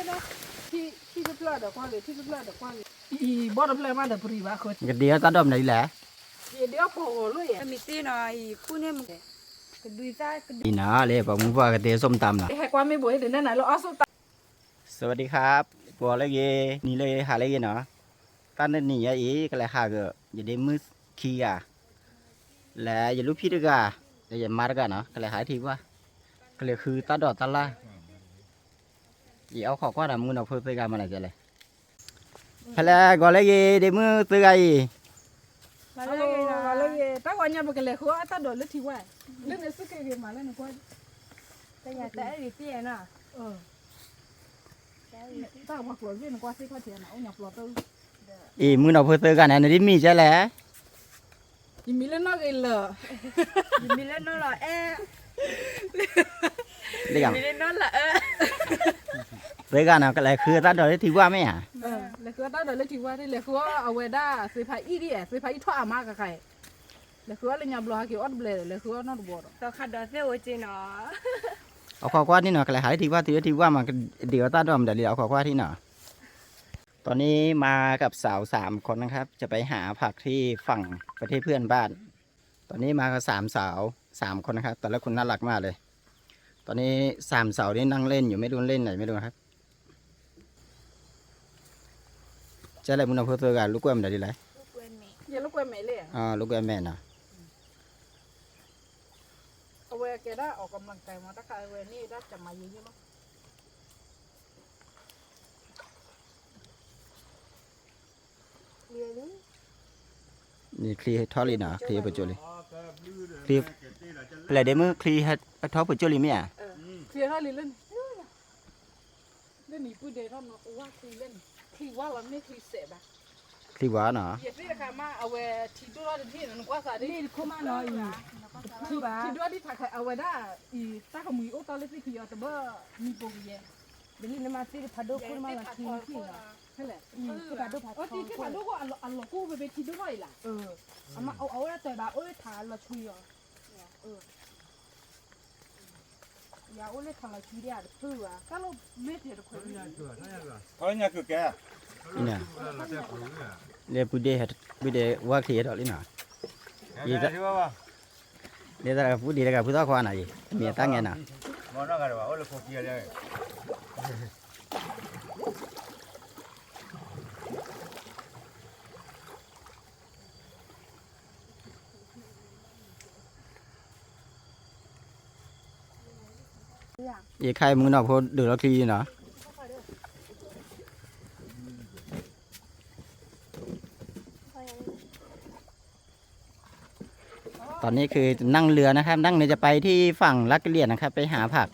ထံတဖျၢၣ်ဒီးကွၢ်ဂ့ၤ, ထံတဖျၢၣ်ဒီးကွၢ်ဂ့ၤ, အံၤဘီတဖျၢၣ်မးဒီးပရံၤဘၣ်ဃိ, ကဒ့အီၣ်တၢ်ဒိၣ်မနုၤလဲၣ်, ယဒ့အီၣ်ဖီဂီၤလိၣ်ယဲ, မ့ၢ်တ့ၢ်နီၤအံၤ, အံၤနီၤလၢပှၤမူပှၢ်ကတဲစိၣ်မတၤမနီၤ, ဟဲကွၢ်မ့ၢ်ဘိးဟ့ၣ်တနဲၣ်နၤလၢအီၣ်စိၣ်တၢ် สวัสดีครับ, ပှၤလၢဂ့ၤ, နံၤလၢဂ့ၤ, ဟါလၢဂ့ၤနီၤ, တၢ်နံၤညါအံၤ ကလဲၤဟးဂီၤ, ယဒ့မုၣ်ခံဂၤ, လၢယလူၢ်ဖံးတဂၤ, လၢယမါတဂၤနီၤ, ကလဲၤဟးထံဝၢ်, ကလဲၤဃုတၢ်ဒိၣ်တၢ်လၢ်, ယအီၣ်ခိးကွၢ်ဒီးမုၣ်ကနီၤဖိသၢဂၤမးလဲၣ်လဲၣ်, ဖဲလဲၣ်ဂီၤလၢဂ့ၤ ဒ့မုၣ်သၢဂၤအံၤ ဂီၤလၢဂ့ၤ, တၢ်ဂီၤညါပကလဲၤဃုအီၣ်တၢ်ဒိၣ်လၢထံဝၢ်, လၢနစုက့ၤဂ့ၤမးလၢနကွၢ်, တၢ်အဲၣ်ဂ့ၤတ့ၢ်နီၤ, တၢ်ပှၤကျိာ်ဂ့ၢ်နကွၢ်သ့ၣ်ခီၣ်ထံးနၤ အိၣ်ညါပျီတၢ် အံၤမုၣ်ကနီၤဖိသၢဂၤန့ၣ် နဒ်မံၤကဲလဲၣ်, ယမံၤလၢနီၢ်ဂ့ၤလၢာ်, ယမံၤလၢနီၢ်လီၤအဲၣ်, ယမံၤလၢနီၢ်လီၤအၢ, သၢဂၤန့ၣ် ကလဲၤဃုအတၢ်ဒိၣ်လၢထံဝၢ်မ့ၢ်ဧါ, လဲၤဃုအတၢ်ဒိၣ်လၢထံဝၢ်, လဲၤဃုအီၣ်အဝဲဒၣ်သ့ဖးအံၣ်ဒ်, သ့ဖးအံၣ်ထီၣ်အါမးကခါအံၤ, လဲၤဃုအီၣ်လၢညါဘျီဟဲက့ၤအီၣ်တဘျဲၣ်ဒီး လဲၤဃုအီၣ်နီၢ်တဘီဒီး, ဒီးခးဒီးသ့ၣ်အိၣ်က့နီၤ, အခိးကွၢ်ထံနီၤ, ကလဲၤဟးလၢထံဝၢ် တုၤလၢထံဝၢ်မး ကဒ့အီၣ်တၢ်ဒိၣ်မနုၤလဲၣ် အခိးကွၢ်ထံနီၤ ตอนนี้มากับสาวสามคนนะครับ จะไปหาผักที่ฝั่งประเทศเพื่อนบ้าน ตอนนี้มากับสามสาวสามคนนะครับ แต่ละคนน่ารักมากเลย ตอนนี้สามสาวนี่นั่งเล่นอยู่ ไม่รู้เล่นไหนไม่รู้นะครับ ကဲလဲၣ် မုၣ်နီၤဖိသၢဂၤ လိာ်ကွဲမနုၤဒ်လဲၣ်, လိာ်ကွဲမဲာ်နီၤ, အဝဲကဲဒၣ်အီၣ်ကမၣ်ကဲမး တၢ်ခးအဝဲန့ၣ်ဒၣ်ကမၤယံၤယံၤမး န့ၣ်ချံထီၣ်လံနီၤ, ချံပကၠိလံ, ချံ, ဖဲလဲၣ်ဒ့မုၣ် ချံထီၣ်ပကၠိလံမ့ၢ်ဧါ, ချံထီၣ်လံလၢန့ၣ်, လၢန့ၣ်ပုၢ်ဒဲးထီၣ်နီၤ, ဝါချံလၢန့ၣ်, ချံဝါလီၤမ့ၢ်ချံစဲးဘၣ်, ချံဝါနီၤ, ယသ့ၣ်တခါမး အဝဲထံဒိၣ်ထီၣ်တန့ၢ်နီၤ နကွၢ်သးဒ်, န့ၣ်တခိၣ်မးနီၤအံၤ, ထံဒိၣ်ဒ်ဖးခါ အဝဲဒၣ်အံၤ တၢ်ကမှံၤအိၣ်တီလၢသ့ၣ်ခံအီၤတဘၣ်မံၤပိာ်ကယဲၢ် ဒ်လံနမၤသ့ၣ်တဖးဒိၣ်ခိၣ်မးလီၤ ထံမ့ၢ်ခံနီၤ, ဖဲလဲၣ်, သ့ၣ်ဖးဒိၣ်ဖး, အီထံဒိၣ်ထီၣ်အလီၤကိၣ်ဖဲဖဲထံဒိၣ်ထီၣ်အံၤလီၤ, အမၤအီၣ်ဝဲဒၣ်တၢ်ဘၣ် အိၣ်လၢထးလီၤဆှံအီၤ, ယအိၣ်လၢထးလီၤဆှံဒ်အတဖုဘၣ်, တၢ်လိၣ်မ့ၢ်ထဲတခွဲး, လၢပုၢ်ဒဲး, ပုၢ်ဒဲးဝါချံဟဲထီၣ်လံနီၤ, လၢတၢ်ပုၢ်ဒဲးတဂၤဖုသီၣ်ခွါနီၤအံၤ, မ့ၢ်တၢ်ငဲနီၤ ယခါအံၤမုၣ်နီၤဖိဒုးလီၤချံနီၤ, ตอนนี้คือนั่งเรือนะครับ นั่งเรือจะไปที่ฝั่งลักกะเหรี่ยงนะครับ ไปหาผัก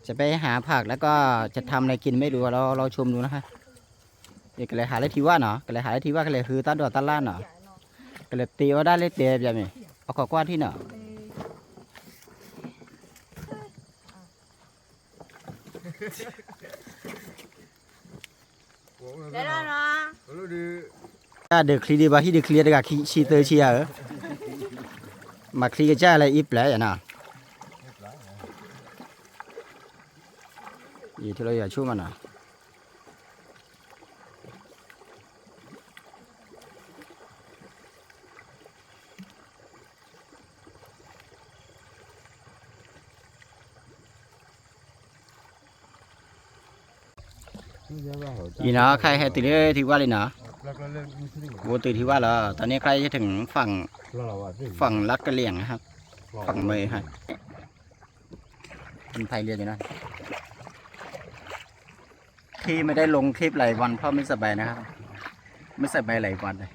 จะไปหาผักแล้วก็จะทำอะไรกินไม่รู้ เราเราชมดูนะครับ ယကလဲၤဟးလၢထံဝၣ်နီၤ, ကလဲၤဟးလၢထံဝၣ် ကလဲၤဃုတၢ်ဒိၣ်တၢ်လၢ်နီၤ, ကလဲၤတ့အီၣ်ဒၣ်လၢတဲပျဲမ့ၢ်, အခိးကွၢ်ထံနီၤ တၢ်ဒုးချံဒံးဘၣ် ဟံၣ်ဒုးချံတဂၤခံဆံသၢဆံဧါဧၢ, မၤချံကစၢ်လၢအံၤပျဲယနီၤ, ယထူလၢယဆိကမိၣ်နီၤ အံၤနီၤ ခဲအံၤဟဲတုၤလၢထံဝၣ်လံနီၤ, ဘိးတုၤထံဝၣ်လီၤ, ตอนนี้ใกล้จะถึงฝั่ง ฝั่งลักกะเหรี่ยงนะครับ ฝั่งเมยฮะ คนไทยเรียนอยู่นั่น ที่ไม่ได้ลงคลิปหลายวันเพราะไม่สบายนะครับ ไม่สบายหลายวันเลย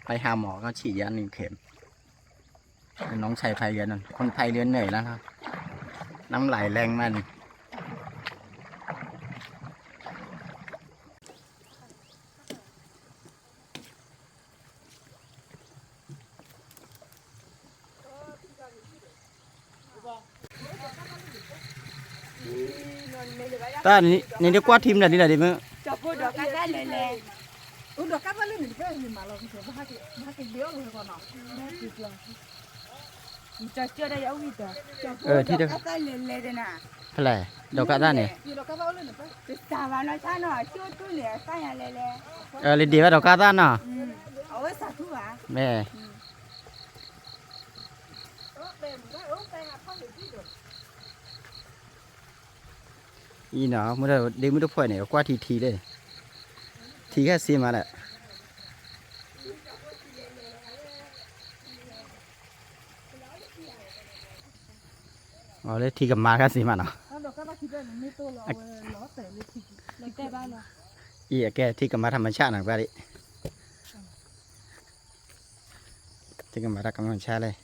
ไปหาหมอก็ฉีดยาหนึ่งเข็ม น้องชายพายเรือนั่น คนพายเรือเหนื่อยแล้วครับ น้ำไหลแรงมากเลย တၢ်န့ၣ်ဒ်ကွၢ်ထံမနုၤဒ်လဲၣ်ဒ်မ့ၢ်, ဒီးကသၣ်လဲၤလဲၤ, အိၣ်ဒီးကသၣ်လဲၤလဲၤ, ဘၣ်ဟးက့ၤဘ့ၣ်အီၣ်လီၤကီးနီၤ, ထံတ, ကသၣ်လဲၤလဲၤဒ်နၤ, ဖဲလဲၣ်, ဒီးကါသၣ်န့ၣ်, လၢဒ့ဘၣ်ဒီးကါသၣ်နီၤ, မ့ၢ်, အံၤနီၤ မ့ၢ်ဒ့မုၣ်တဖှီၣ်န့ၣ် ကွၢ်ထံထံလၢ, ထံခါစ့မးလဲၣ် အီၤလၢထံကမၤခါစ့မးနီၤ, အံၤအကဲထံကမၤထးမဆၣ်နီၤ ကွၢ်ဒံး, ထံကမၤထးကမၤဆၣ်လဲၣ်.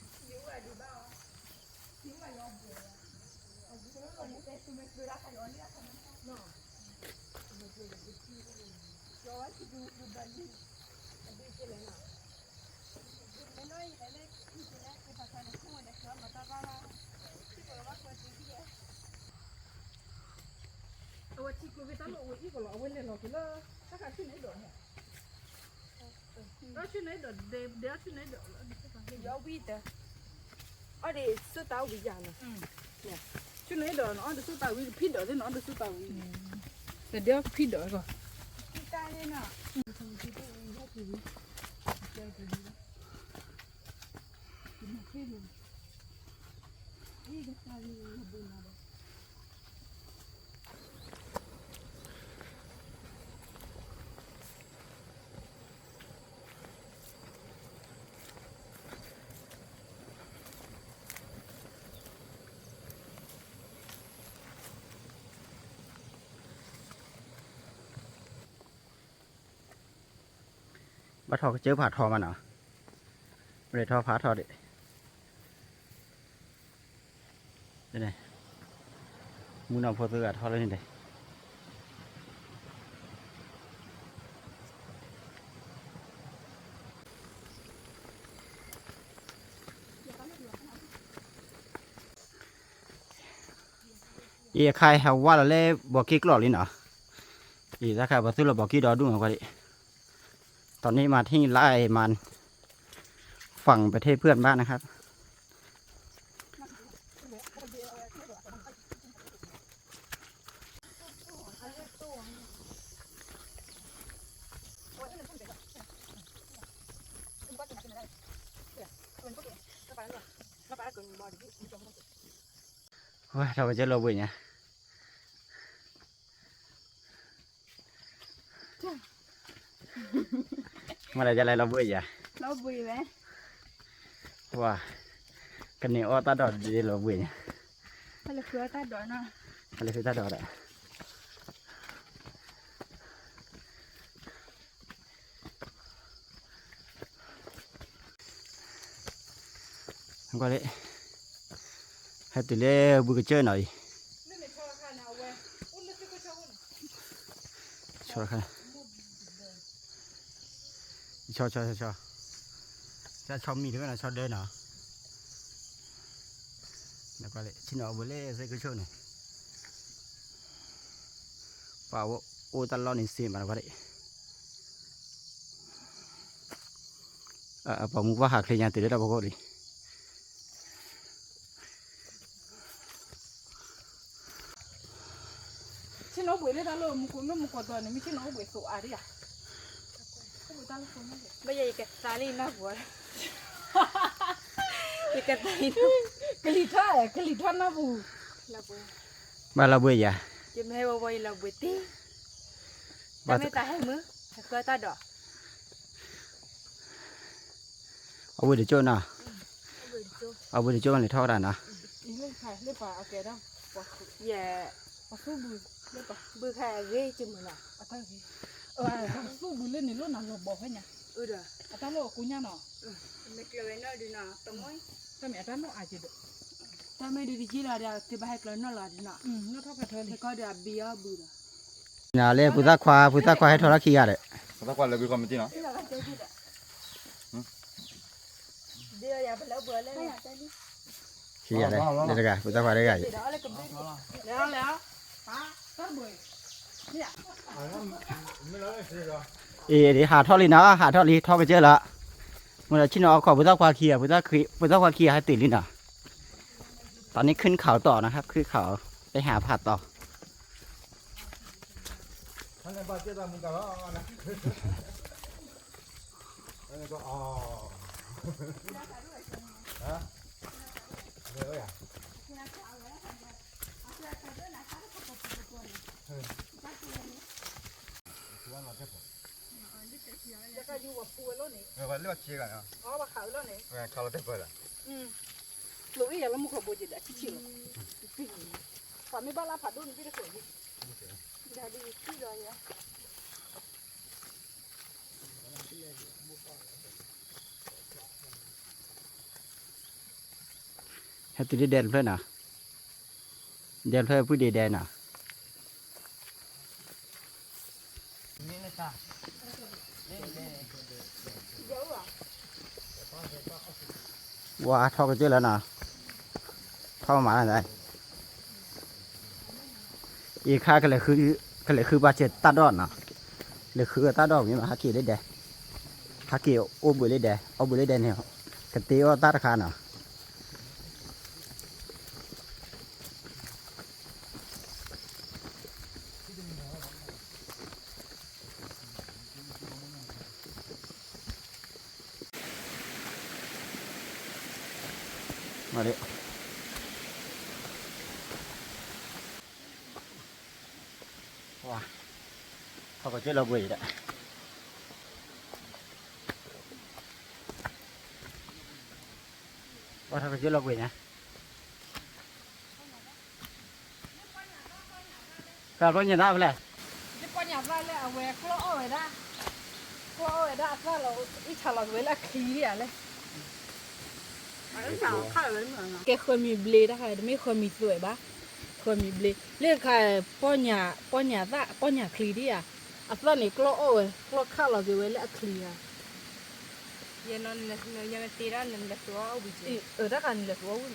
အဝဲထံကျိဖဲတၢ်လီၢ်အဝဲအံၤကလီၤ အဝဲလဲၤလီၤက့ၤလၢ တၢ်ခးဆူၣ်န့ၣ်ဒီးန့ၣ်, အဆူၣ်န့ၣ်ဒီး ဒဲအဆူၣ်န့ၣ်ဒီး, ယဝံၣ်တၢ်, အီၣ်ဒံးစူၢ်တၢ်ဝံၤယၤနီၤ, ဆူၣ်န့ၣ်ဒီးနအီၣ်ဒံးစူၢ်တၢ်ဝံၤ ကဖံးဒီးသ့ၣ် နအီၣ်ဒံးစူၢ်တၢ်ဝံၤ, တဒဲအီၣ်ကဖံးဒီးကီး, ဘၣ်ထီၣ်ကစၢၢ်ဖးထီမးနီၤ, ပလဲၤထီၣ်ဖးထီဒံး, မုၢ်နီၢ်ဖိသၢဂၤထီၣ်လၢန့ၣ်ဒံး အံၤအခါဟဲဝါလီၤလၢဘီက့ၢ်ကျီၢ်လံနီၤ, အံၤတၢ်ခါပသူလီၤဘီက့ၢ်ဒီဒူၣ်မးကွၢ်ဒံး, ตอนนี้มาที่ไร่มันฝั่งประเทศเพื่อนบ้านนะครับ ဝဲ ထီၣ်ကစၢၢ်လီၤဘှံးညါ, မ့ၢ်လၢယလဲၤလီၤဘှံးယၤ, လီၤဘှံးဝဲ, ဝဲ, ကန့ၢ်အီၣ်တၢ်ဒိးဒ်လီၤဘှံးညါ, ဟဲလၢဃုတၢ်ဒိးနီၤ, ဟဲလၢဃုတၢ်ဒိးဒီး ကွၢ်လံ, ဟဲတုၤလၢဘုကစၢၢ်နီၤအံၤ, ဆီခါ, ဆီ, ဆီ, ဆီ, ဆီ, ဆီမံၤတဝဲနီၤ ဆီဒၢနီၤ, ကွၢ်လံ ဆ့ၣ်နီၤအဘှံးလၢသ့ၣ်ကဆိၣ်န့ၣ်, ပှၤအိၣ်တၢ်လီၢ်န့ၣ်စ့မးနီၤ ကွၢ်လံ. အပှၤမူကွၢ်ဟးချ့ညါတုၤလၢတၢ်ဖီခိၣ်လံ. ဆ့ၣ်နီၤအိၣ်ဘှံးလၢတၢ်လီၢ်မူခိၣ် မ့ၢ်မူခိၣ်တီၤန့ၣ် မ့ၢ်ဆ့ၣ်နီၤအိၣ်ဘှံးသိးအါဒံးဧါ. ဘၣ်ယဲ ယကသးလံနီၢ်ပူၤ, ယကသးလံ, ကလံၤထီၣ်, ကလံၤထီၣ်နီၢ်ပူၤ, ဘၣ်လီၤဘှံးယၤ, ယမ့ၢ်ဟဲဝဲဝဲ ယလီၤဘှံးတ့ၢ်, တၢ်မ့ၢ်တၢ်ဟဲမုၢ်, ဟဲဃၢတၢ်ဒိး အဝ့ၢ်တကၠိၣ်နီၤ, အဝ့ၢ်တကၠိၣ်န့ၣ်ထီၣ်ဝဲဒၣ်နီၤ, ယဲ, ပှၤသူၣ်ဘု, လၢပှၤဘုခါအဂ့ၤကမုၢ်နီၤ, ပှၤသူၣ်ဘုလၢန့ၣ်လီၤနၤလီၤဘီဖဲညါ, အတၢ်လီၢ်အကိညါနီၤ, မ့ၢ်ကျၢၤဝဲနီၢ်ဒုနီၤ, တမ့ၢ်, တၢ်မ့ၢ်အတၢ်နီၢ်အါက့ၤဒီး, တၢ်မ့ၢ်ဒုးတက့ၢ်လီၤဒီး ကဘၣ်ဟဲကျၢၤနီၢ်လီၤဒုနီၤ, နီၢ်ထီၣ်ဖးထီလံ, ဟဲကီၢ်ဒီးအဘံအီၣ်ဘုဒီး နၤလၢဖုသၣ်ခွါ, ဖုသၣ်ခွါဟဲထီၣ်လီၢ်ခံဂၤဒီး, ဖုသၣ်ခွါလၢဘုခီမတံနီၤ, ခံဂၤလဲၣ်, လၢတဂၤ, ဖုသၣ်ခွါတဂၤအံၤ, အံၤ ဟးထီၣ်လံနီၤ, ဟးထီၣ်လံ ထီၣ်ကစၢၢ်လီၤ, မ့ၢ်ဒီးဆ့ၣ်နီၤအီၣ်ခိး ဖုသၣ်ခွါခံဂၤ, ဖုသၣ်ခွါခံဂၤဟဲတုၤလံနီၤ, တနံၣ် ขึ้นเขาต่อนะครับ, ขึ้นเขา. ပဟးဖးတီၤ ဟဲတုၤဒ်ဒဲတဖျၢၣ်နီၤ, ဒဲတဖျၢၣ်ပုၢ်ဒ့ဒဲနီၤ. ဝါထီၣ်ကစၢၢ်လၢနီၤ, ထီၣ်မးလၢ, အံၤခါ ကလဲၤဃုပှၤစဲးတၢ်ဒီၣ်နီၤ, လဲၤဃုတၢ်ဒီၣ်မ့ၢ်ဘၣ် ဟးက့ၤလၢဒဲ, ဟးက့ၤအိၣ်ဘှံးလၢဒဲ, အိၣ်ဘှံးလၢဒဲန့ၣ်, ကတ့အီၣ်တၢ်တခါနီၤ. ထီၣ်ကစၢၢ်လီၤဘှံးဒီး, ထီၣ်ကစၢၢ်လီၤဘှံးန့ၣ် ပှၤညါသၣ်ဖဲလဲၣ်, ယပှၤညါသၣ်လၢအဝဲကျီၣ်အီၣ်ဝဲဒၣ်, ကျီၣ်အီၣ်ဝဲဒၣ်အသၣ်လီၤ, အံၣ်ဆၣ်လီၤက့ၤဝဲလၢအချံဒံးဧါလဲၣ်. ကဲဃၢၤမံၤဘျ့တၢ်ခါ တမ့ၢ်ဃၢၤမံၤသွဲၣ်ဘၣ်, ဃၢၤမံၤဘျ့ လၢခါ, ပှၤညါသၣ် ပှၤညါချံဒံးဧါ, အသၣ်န့ၣ်ကျီၣ်အီၣ်ဝဲ ကျီၣ်ခၣ်လီၤက့ၤဝဲလၢအချံဧါ. ယနတဲဒၣ်နလဲၤသုးအီၣ်ဝံၤ, တၢ်ခါနလဲၤသုးအီၣ်ဝံၤမး,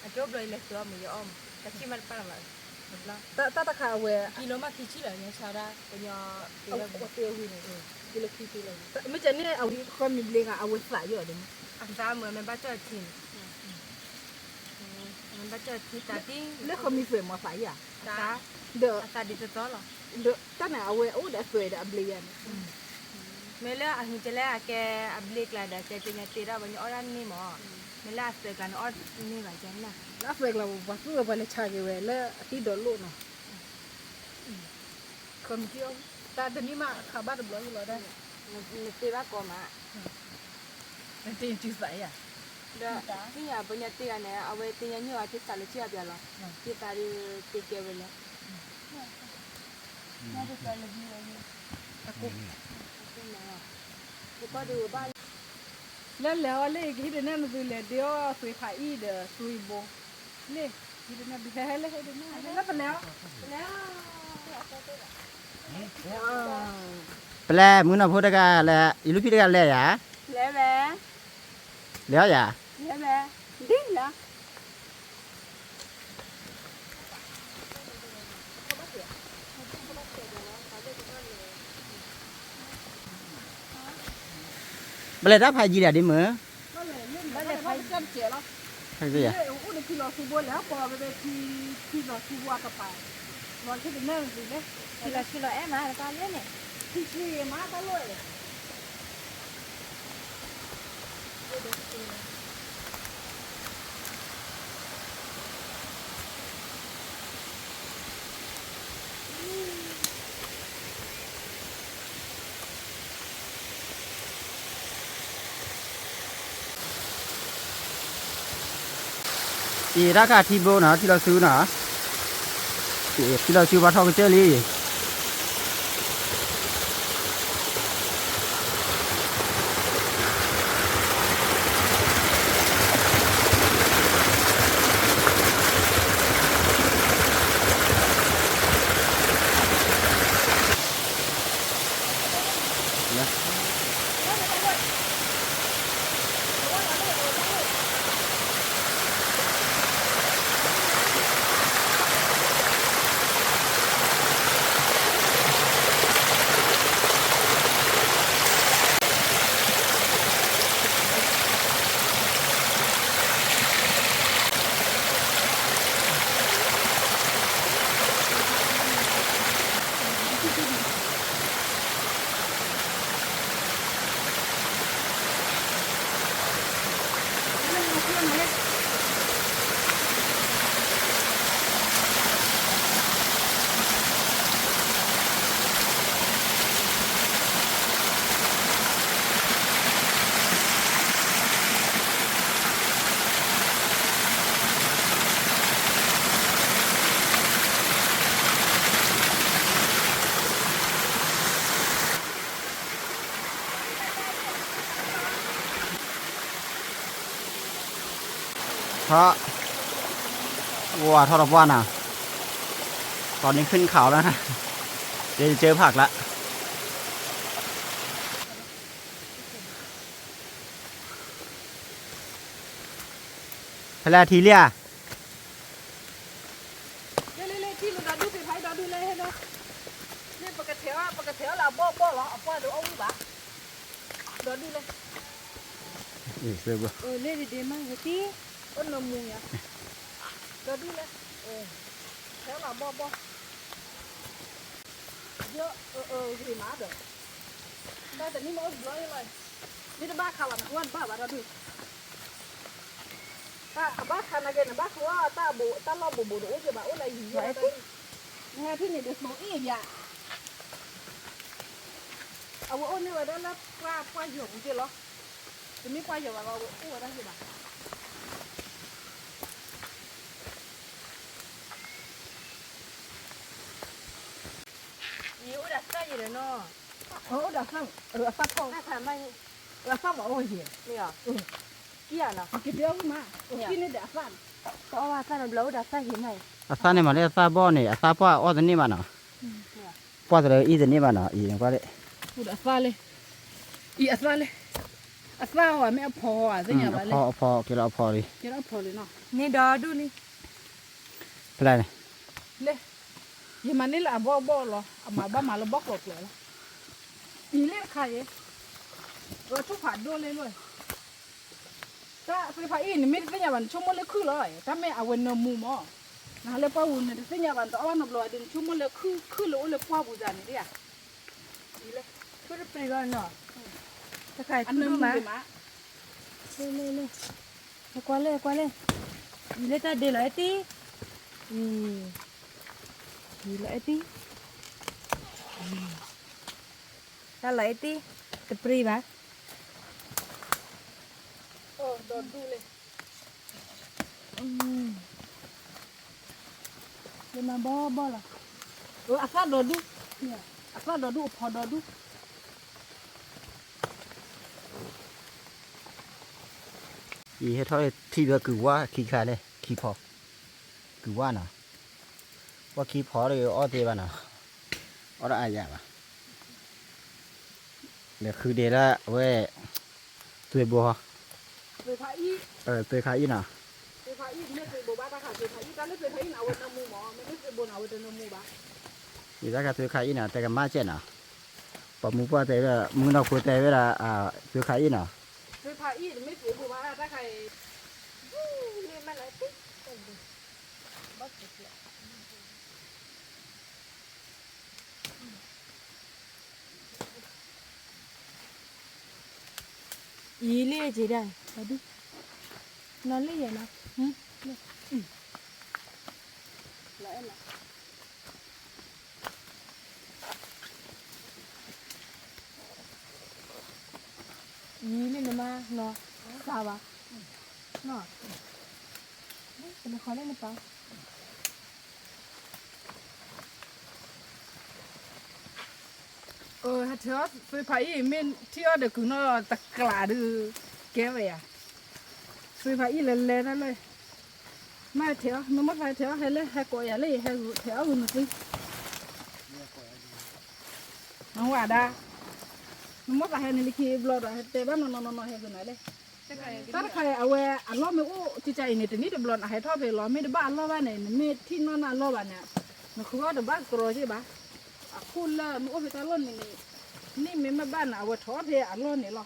အကဲဘျီယလဲၤသုးအီၣ်မး ယအီၣ်မး တၢ်ခံမးတပာ်လီၤဘၣ်, တၢ်တခါအဝဲ ကံလိမးခံဆံလီၤ ညါဆါဒၣ် ပညီတဲဝဲန့ၣ်, မ့ၢ်ကန့ၣ်အဝံၤဃၢၤမံၤဘျ့ဂၤ အဝဲသးယီၤဒီး, အသးမုာ် မ့ၢ်ဘၣ်ကၠီၣ်ထံန့ၣ်, မ့ၢ်ဘၣ်ကၠီၣ်ထံသးဒ်, လၢဃၢၤမံၤသွဲၣ်မးသးယၤ, သး, ဒီးအသးဒ်တသီလီၤ, ဒီးတၢ်န့ၣ် အဝဲအိၣ်ဒီးအသွဲၣ်ဒီးအဘျ့ယၤန့ၣ်, မ့ၢ်လၢအဟံးကလဲၣ်အကဲအဘျ့ကျါဒီး ကဲကဲညါတ့ထီၣ်ဘၣ် ညါအီၣ်ဒၣ်န့ၢ်မး, မ့ၢ်လၢအသွဲၣ်ကျါန့ၣ် အီၣ်န့ၢ်ဘၣ်ကဲန့ၣ်, လၢအသွဲၣ်ကျါ ပှၤသူၣ်ဝဲပှၤလဲၤဆါက့ၤဝဲလၢအသံဒီးလိၣ်နီၤ, တၢ်တနံၣ်မးခးဘၣ်တဘျီအံၤလီၤဒၣ်, နတ့ဘၣ်ကီမး, နတ့တုၤသးယၤ, ဒီးသ့ၣ်ညါပှၤညါတ့ဂၤန့ၣ် အဝဲတ့ညါညိၣ်အက့ၤသးလၢကၠံၣ်အပျးလီၤ, က့ၤသးဒုးတ့ကဲဝဲလဲၣ်, လၢလဲၤအီၤလၢ ကဟံးတန့ၢ်နသုလဲၤဒ့အီၣ်သွံၣ်ဖးအံၤဒီးသွံၣ်ဘိ, လၢ, ဟံးတန့ၢ်ဒုးဟဲဟဲလၢဟဲတန့ၢ်လၢပလဲၤအီၤ, ပလဲၤမုၢ်နီၢ်ဖိတဂၤလဲၤ ယလူၤဖံတဂၤလဲၤယၤ, လဲၤဝဲ, လဲၤအီၤယၤ, လဲၤဝဲ, ဒ်လဲၤ ပလဲၤတၢ်ဖးယံၤဒၣ်ဒ်မုၢ်, ဖးယံၤ, အံၤတၢ်ခါထံဘိနီၤ ထံလီၤဆူနီၤ, ထံလီၤဆူပှၤထီၣ်ကစၢၢ်လံ. ထီၣ်, ဝါထီၣ်တပှၢ်နၤ, ตอนนี้ขึ้นเขาแล้วนะ, เดี๋ยวจะเจอผักละ. ဖဲလဲၣ်ထံလံဧါ. လ့လ့လ့ ထံလၢဒီဒူၣ်သ့ၣ်ဖးအံၤဒီဒူၣ်လဲၣ်ဟဲလၢ, လ့ပကထဲးအီၤ ပကထဲးအီၤလၢအဘီၣ်ဘီၣ်လီၤ အပှၢ်ဒီးအီၣ်ဝံၣ်ဘၣ်, ဒီဒူၣ်လဲၣ်, လ့ဒ့ဒ့မးဂ့ၤတံၢ်, အိၣ်နၢမူယၤ, ဒီဒူၣ်လဲၣ်, ထဲးအီၤလၢအဘီၣ်ဘီၣ်, ယဂ့ၤမးဒီး, တၢ်တနံၣ်မ့ၢ်အိၣ်တဘျီလီၤ, မ့ၢ်တဘၣ်ခးဘၣ်နကွၢ်တဘၣ်ဘၣ်ဒီဒူၣ် တၢ်အဘၣ်ခါနာ်က့ နဘၣ်ဃုအီၣ်တၢ်ဘိး တၢ်လီၢ်ဘိးဘိးတအိၣ်က့ဘၣ် အိၣ်လၢယံၤယံၤလီၤတၢ်, နဟဲထံၣ်န့ၣ်ဒ်သိးအ့ၣ်ယၤ, အဝဲအိၣ်န့ၢ်ဝဲဒၣ်လၢပှၢ်ပှၢ်ယီၤပူၤက့လီၤ, တမ့ၢ်ပှၢ်ယီၤဘၣ်လီၤ အဝဲအိၣ်ဝဲဒၣ်က့ဘၣ်, ယအိၣ်ဒၣ်သၣ်ယံၤဒီးနီၤ, အိၣ်ဒၣ်သၣ်, အသၣ်ဖီၣ်, အသၣ်မၤအိၣ်ယံၤ, ကံၣ်အီၤနီၤ, က့ၤဒၢဝံၣ်မး, ကံၣ်န့ၣ်ဒီးအသၣ်န့ၣ်, တအီၣ်ဘၣ်သၣ်နီတဘျီ အိၣ်ဒၣ်သၣ်ယံၤမး, အသၣ်န့ၣ်မးလၢအသၣ်ဘီၣ်န့ၣ် အသၣ်ပှၢ်အီၣ်တန့ၢ်ဘၣ်နီၤ, ပှၢ်တလၢအံၣ်တန့ၢ်ဘၣ်နီၤ အံၤကွၢ်လၢ, အသၣ်လၢ, အံၤအသၣ်လၢ, အသၣ်အီၤမ့ၢ်အဖီအီၤသ့ၣ်ညါဘၣ်လၢ, အဖီအဖီက့ၤလီၤအဖီလံ, က့ၤလီၤအဖီလံနီၤ, န့ၣ်ဒီဒူၣ်လံ ဖဲလဲၣ်န့ၣ်, လၢ, ယမၤန့ၢ်လၢအဘီၣ်ဘီၣ်လီၤ အမၤဘၣ်မၤလၢဘီၣ်ကျိၤကျိၤလီၤ, အံၤလၢတခါအံၤ, ဂီၤထူၣ်ဖးဒိၣ်လၢလီၤ, တၢ်သ့ၣ်ဖးအံၤ နမ့ၢ်တသ့ၣ်ညါဘၣ် နဆိကမိၣ်လၢခုၣ်လီၤ, တၢ်မ့ၢ်အဝဲနၢမူမး, နဟးလၢပှၢ်ပူၤ နတသ့ၣ်ညါဘၣ် နတအီၣ်ဘၣ်နီတဘျီဘၣ်ဒီး နဆိကမိၣ်လၢခုၣ် ခုၣ်လၢအိၣ်လၢပှၢ်ပူၤစ့ၢ်န့ၣ်ဒ်ဧါ, အံၤလၢ, ခုၣ်တပျံၤလီၤနီၤ, တခါအံၤခုၣ်ဒိၣ်မး, လ့လ့လ့, ဟဲကွၢ်လၢ ဟဲကွၢ်လၢ, အံၤလၢတၢ်ဒ့လီၤအဲၣ်တံၢ်, အံၤ, အံၤလီၤအဲၣ်တံၢ်, တၢ်လီၤအဲၣ်တံၢ်, တပျံၤဘၣ် ဒီးဒူၣ်လဲၣ်, လၢမၤဘီဘီလီၤ, အသၣ်ဒီးဒူၣ်, အသၣ်ဒီးဒူၣ် အဖီဒီးဒူၣ်, ယဟဲထီၣ်ထံဒီးကုၤဝါခံခါလဲၣ် ခံဖီ, ကုၤဝါနီၤ, ပှၢ်ခံဖီဒီးအီၣ်သ့ဘၣ်နီၤ, အီၣ်ဒီးအါယၤဘၣ် လဲၤဃုဒ့လၢအဝဲ, သွ့ဘိ, သွ့ခါအံၣ်နီၤ, သွ့ခါအံၣ် မ့ၢ်သွ့ဘိဘၣ်တၢ်ခး သွ့ခါအံၣ် တၢ်လၢသွ့ခါအံၣ်န့ၣ် အဝဲနၢမူမး မ့မ့ၢ်သွ့ဘိန့ၣ် အဝဲတနၢမူဘၣ်, ယတၢ်ခးသွ့ခါအံၣ်နီၤ တဲကမၣ်ကဲနီၤ, ပှၤမူပှၢ်တဲဝဲဒၣ် မုၢ်နီၢ်ဖိတဲဝဲဒၣ်, သွ့ခါအံၣ်နီၤ, သွ့ခါအံၣ် မ့ၢ်သွ့ဘိဘၣ်တၢ်ခးအံၣ်, မ့ၢ်မ့ၢ်လၢ အံၤလ့ၣ်က့ၤဒၣ်, နီၢ်လ့ၣ်ယဲနီၤ, လီၤအဲၣ်လီၤ, အံၤလ့ၣ်နမါနီၤ, သးဘၣ်, နီၤ, ပနခီလ့ၣ်နပၢ် ဟဲထီၣ်သွ့ဖးအံၣ် မ့ၢ်ထံၣ်အီၣ်ဒီးကုၤနီၢ်တကျးဒုး ကဲဝဲယၤ, သွ့ဖးအံၣ်လဲၤလဲၤတၢ်လၢ, မ့ၢ်ထဲးအီၣ် နမိၢ်သးထဲးအီၣ် ဟဲလၢဟဲကိးယၤလၢယဟဲထဲးအီၣ်ဂုာ်နသု, နဝၤဒၣ်, နမိၢ်သးဟဲန့ၣ်လၢခံဘျီဒီး ဟဲတဲဘၣ်နီၢ်နီၢ်နီၢ်နီၢ်ဟဲဂုာ်နၤလဲၣ် တၢ်တခါအံၤ အဝဲအလီၢ်မ့ၢ်အိၣ်ကကါအံၤန့ၣ် တနံၣ်တဘျီနဟဲထီၣ်ဖဲလီၤ မ့ၢ်တဘၣ်အလီၢ်ဘၣ်န့ၣ် နမ့ၢ်ထံၣ်နီၢ်နၢ်အလီၢ်ဘၣ်န့ၣ် နဃုအီၣ်တဘၣ်ကရီက့ၢ်ဘၣ်, အခိၣ်လၢမ့ၢ်အိၣ်ဖဲတၢ်လီၢ်န့ၣ်န့ၣ်, န့ၢ်မ့ၢ်မ့ၢ်ဘၣ်န့ၣ် အဝဲထီၣ်ဖဲအလီၢ်န့ၣ်လီၤ.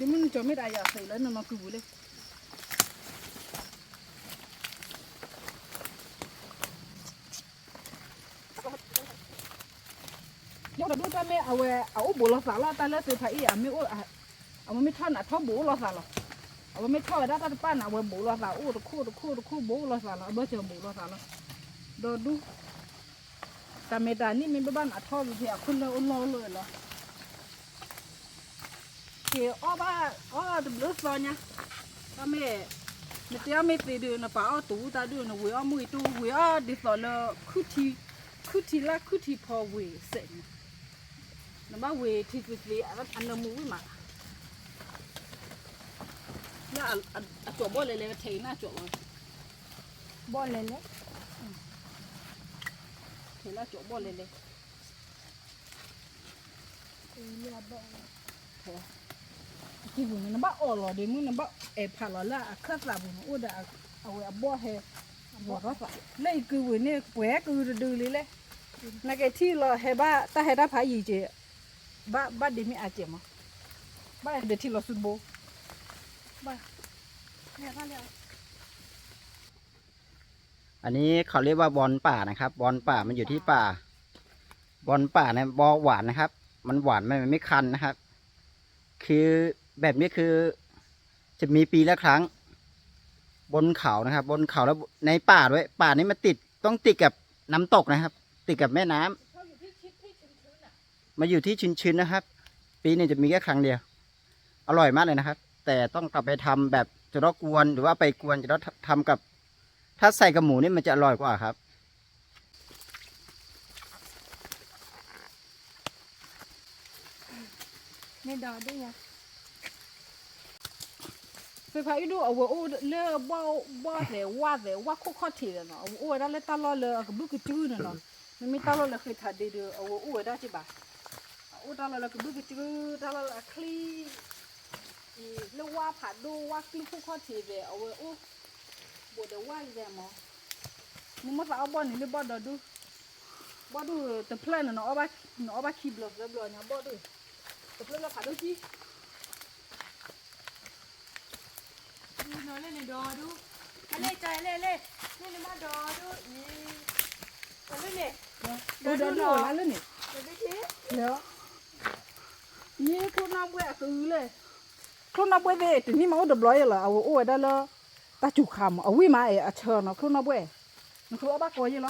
ဒ်မ့ၢ်နကၠီမ့ၢ်တၢ်ယၤသ့လၢနနီၢ်ကုပူၤလံ ယအိၣ်ဒီးဒူၣ်တၢ်မ့ၢ်အဝဲ အအိၣ်ဘူးလိာ်သးလီၤ တၢ်လၢသွ့ဖးအံၣ် အမ့ၢ်အိၣ် အဝဲမ့ၢ်ထီၣ်န့ၣ် အထီၣ်ဘူးလိာ်သးလီၤ. အဝဲမ့ၢ်ထီၣ်ဝဲဒၣ်တၢ်တပၣ်န့ၣ် အဝဲဘူးလိာ်သးအိၣ်တခိၣ်တခိၣ်တခိၣ်ဘူးလိာ်သးလီၤ အဘၢၣ်စၢၤဘူးလိာ်သးလီၤ. ဒီးဒူၣ် တၢ်မဲာ်တၢ်နံၣ်မ့ၢ်ဘၣ်ဘၣ်န့ၣ် အထီၣ်ဝံၤဖဲအခိၣ်လၢအိၣ်လီၢ်အိၣ်လီၢ်လီၤ. က့ၤအီၣ်ဘၣ်အီၣ်တဘျုးသီညါ, တ မ့ၢ်, နတဲအီၤမ့ၢ်သ့ဒုး နပာ်အီၣ်တူာ်တၢ်ဒုး နဝ့ၤအီၣ်မုၢ်အံၤတူာ် ဝ့ၤအီၣ်ဒ်သိးလၢ ခုထံလၢခုထံဖီဝ့ၤစဲးန့ၣ်, နဘၣ်ဝ့ၤထံသ့သ့ အနၢမူဝံၣ်မး, လၢအကၠီၤဘီၣ်လဲၤလဲၤ ထဲအံၤန့ၣ်ကၠီၤလီၤ, ဘီၣ်လဲၤလဲၤ, ထဲလၢအကၠီၤဘီၣ်လဲၤလဲၤ ကံၢ်ပူၤန့ၣ် နဘၣ်အီၣ်လီၤဒ့မုၢ် နဘၣ်အဲၣ်ဖးလီၤလၢအခၢၣ်သးပူၤန့ၣ် အိၣ်ဒီးအဝဲအဘီၣ်ဟဲ, လၢယကုၢ်ပူၤန့ၣ် ပှဲၤကုၢ်တဒုလံလဲၣ်, နကထံၣ်လီၤဟဲဘၣ်တၢ်ဟဲတၢ်ဖးယံၤက့ၤ, ဘၣ်ဘၣ်ဒ့မ့ၢ်အစဲးမး, ဘၣ်ဒီးထံလီၤဆူတဘိ, ဘၣ် อันนี้เขาเรียกว่าบอนป่านะครับ บอนป่ามันอยู่ที่ป่า บอนป่าเนี่ยบอหวานนะครับ มันหวาน มันไม่คันนะครับ คือแบบนี้คือจะมีปีละครั้ง บนเขานะครับ บนเขาแล้วในป่าด้วย ป่านี้มันติด ต้องติดกับน้ำตกนะครับ ติดกับแม่น้ำ มันอยู่ที่ชื้นๆนะครับ ปีหนึ่งจะมีแค่ครั้งเดียว อร่อยมากเลยนะครับ แต่ต้องกลับไปทำแบบจะต้องกวน หรือว่าไปกวนจะต้องทำกับ ถ้าใส่กับหมูนี่มันจะอร่อยกว่าครับ မ့ၢ်ဒီးဒ်ယၤ, သ့ၣ်ဖးအံၤဒိၣ် အဝဲအိၣ်လၢဘီၣ်သဲး ဝၣ်သဲး ဝၣ်ခိၣ်ခီၣ်ထံးဒီးနီၤ အဝဲအိၣ်ဝဲဒၣ်လၢတၢ်လီၢ်လၢအကဘုၣ်ကစုန့ၣ်နီၤ, မ့မ့ၢ်တၢ်လီၢ်လၢဃ့ထးဒ့ဒီး အဝဲအိၣ်ဝဲဒၣ်က့ဘၣ်, အအိၣ်တၢ်လီၢ်လၢကဘုၣ်ကစု တၢ်လီၢ်လၢအချံ အံၤ လၢဝၣ်ဖးဒိၣ် ဝၣ်ကျုၢ်ခိၣ်ခီၣ်ထံးသဲး အဝဲအိၣ် ဘူးဒီးဝၣ်ယဲမး, နမ့ၢ်သးအီၣ်ဘီၣ်န့ၣ်လၢဘီၣ်ဒီဒူၣ်, ဘီၣ်ဒူၣ်တဖျၢၣ်န့ၣ် နအီၣ်ဘၣ်ခံဘျီသၢဘျီညါဘီၣ်ဒူၣ်, တဖျၢၣ်လၢဖးဒိၣ်ကံ ဒူၣ်နီၤလၢန့ၣ်ဒီဒူၣ်, အလဲၣ်ကလဲၣ်လဲၣ်, န့ၣ်နမ့ၢ်ဒီဒူၣ်အံၤ, လၢန့ၣ်, ဒီဒူၣ်နီၤလၢန့ၣ်, ယဲချိၣ်နီၣ်ဘှဲၣ်အကလုၢ်လဲၣ်, ချိၣ်နီၣ်ဘှဲၣ်သ့ၣ် တနံၣ်မးအိၣ်တဘျီယဲလီၤ အဝဲအိၣ်ဝဲဒၣ်လၢ တၢ်စူၤခါမး အဝံၣ်မးအဲၣ်အဆၢနီၤ ချိၣ်နီၣ်ဘှဲၣ်, နဃုအီၣ်ဘၣ်ကီယဲလီၤ,